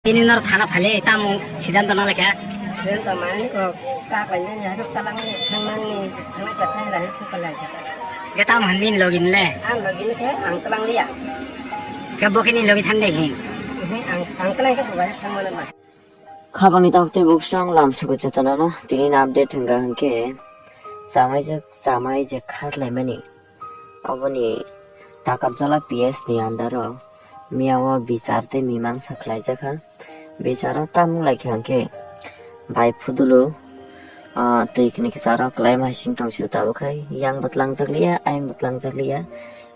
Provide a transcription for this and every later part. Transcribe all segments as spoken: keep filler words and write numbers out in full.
Ini nor thana phale tamo siddhanto na lekha? Siddhanto mani ko ka painani harap talangni thangmani thangna khe thai rahi sukalai kha. Ge tamo hwn nini logi nile? Ang logi ni khe ang talang liya. Ke bo khe nini logi than de hin? Ehe, ang, ang talang khe bo bai thangmani ba. Khabangni tabuk tei buksong lam suku jotono no tini ni update hwnkha hwnkhe chamai je, chamai je kharlaimani oboni Takarjala P S ni under o miya o bichar tei mimangsa khlaijak kha. Bicharo tamung lai kha hwnkhe bai phudulu, ah, twi kini kwcharo kwlai ma sing tong sio tabuk hai yang bwtlangjak liya, ayang bwtlangjak liya.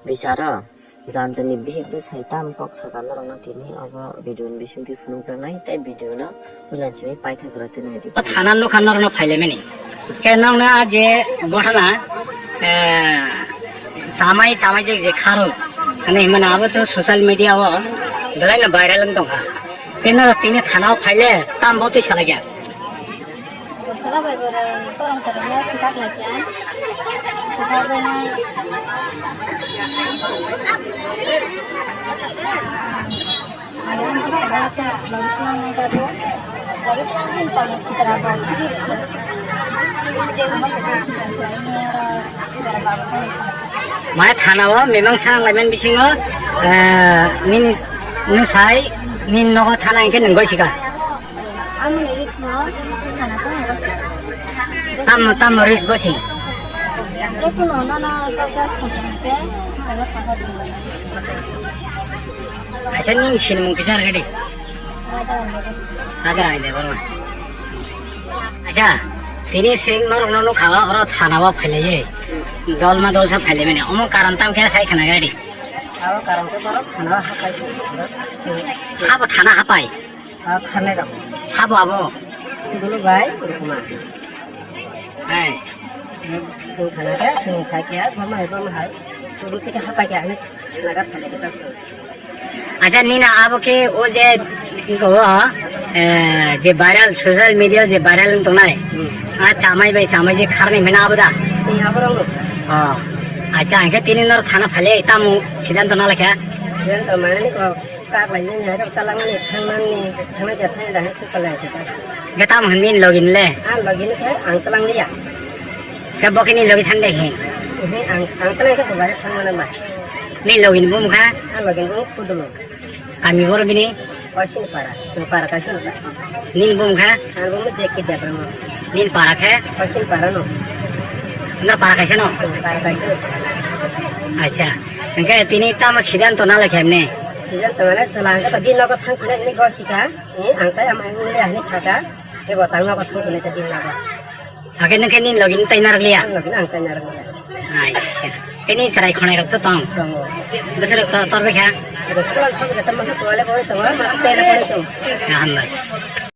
Bicharo Jani jani bihik bwsai tam kok sakha norokno tini obo video ni bisingtwi phunukjaknai tei video no puila chini paithagra tini di. O thana nokha norokno phailaimani. Khe nokno a je gothana, eh, chamai chamai je je kharo. Ani himani abo to social media o belaino viral wng tongkha. Khe norok tini thana o phaile tam bo twi salai kha. Chwla bai bwrwi korong kwrwngno swkak lai kha. Swkagwini ang bwskango tei logi twlang nai tabuk. Logi twlang bini tongmung sitra bo khibi rwkha. Ang bwskango sitra khlaini oro bwrwi babu songwi songwi. Mane thana o mimang sang laimani bisingo, eh, nini, nini sai, nini nogo thana hinkhe nwng goi sika. Amoni risk no thana chang bosi. Tamo, tamo risk bosi. Jekuno nono kaisa khumsa hwnkhe chalo saha di. Acha nini sinimung kisa rwgadi. Raja Rani Debbarma. Acha, tini sing norok no nukha oro thana o phailaye. Dolma dolsa phailaimani. Omo karon tam khe sai khna gadi. Abo karon khe borok thana o hapai. Sabo thana hapai. Ah, kharnai rok. Sabo abo? Dulu bai, rukma. Hai. Sung khana khe, sung khai khe, bama hai, bama hai. Dulu khe hapai khe, ani naga phale khe ta sung. Acha, nina abo khe o je, ko, eh, je viral, social media je viral wng tongnai. Hmm. Ah, chamai bai chamai je kharnai mena abo da? Ni abo rong. Oh. Acha, hingke tini nor thana phale, tamo siddhanto na lekha? Siddhanto mane ni ko. Kak lai nini hai rok talangmani thangmani thangnai khe thai da hai sukalai khe ta. Ge tamo hwn nini logi nile? Ang logi ni khe ang talang liya. Khe bo khe nini logi thang de hin? Ehe, ang, ang talang khe bo bai thangmani ba. Nini logi ni bumung kha? Ang logi ni bumung Khudulung. Kami boro bini? Koisin para, sung para kaisa no ta. Nini bumung kha? Ang bumung J K Debbarma. Nini para khe? Koisin para no. Nor para kaisa no? Sung para kaisa no. Acha. Hingke tini tamo siddhanto na lekha himne? Siddhanto mane chwla hingke to bini nogo thang philai hini gosika. Ni ang tai ama hini le hini saka. Kebo tang nogo thang philai ta bini nogo. Hake nung khe nini logi ni tai narwk liya? Ang logi ni ang tai narwk liya. Acha. Khe nini chwrai khonai rok to tong? Tongo. Bwswk rok to tor bai kha? Bwswk rok to tor bai kha, masa tuale bori tongo, masa tele bori tongo. Hambai.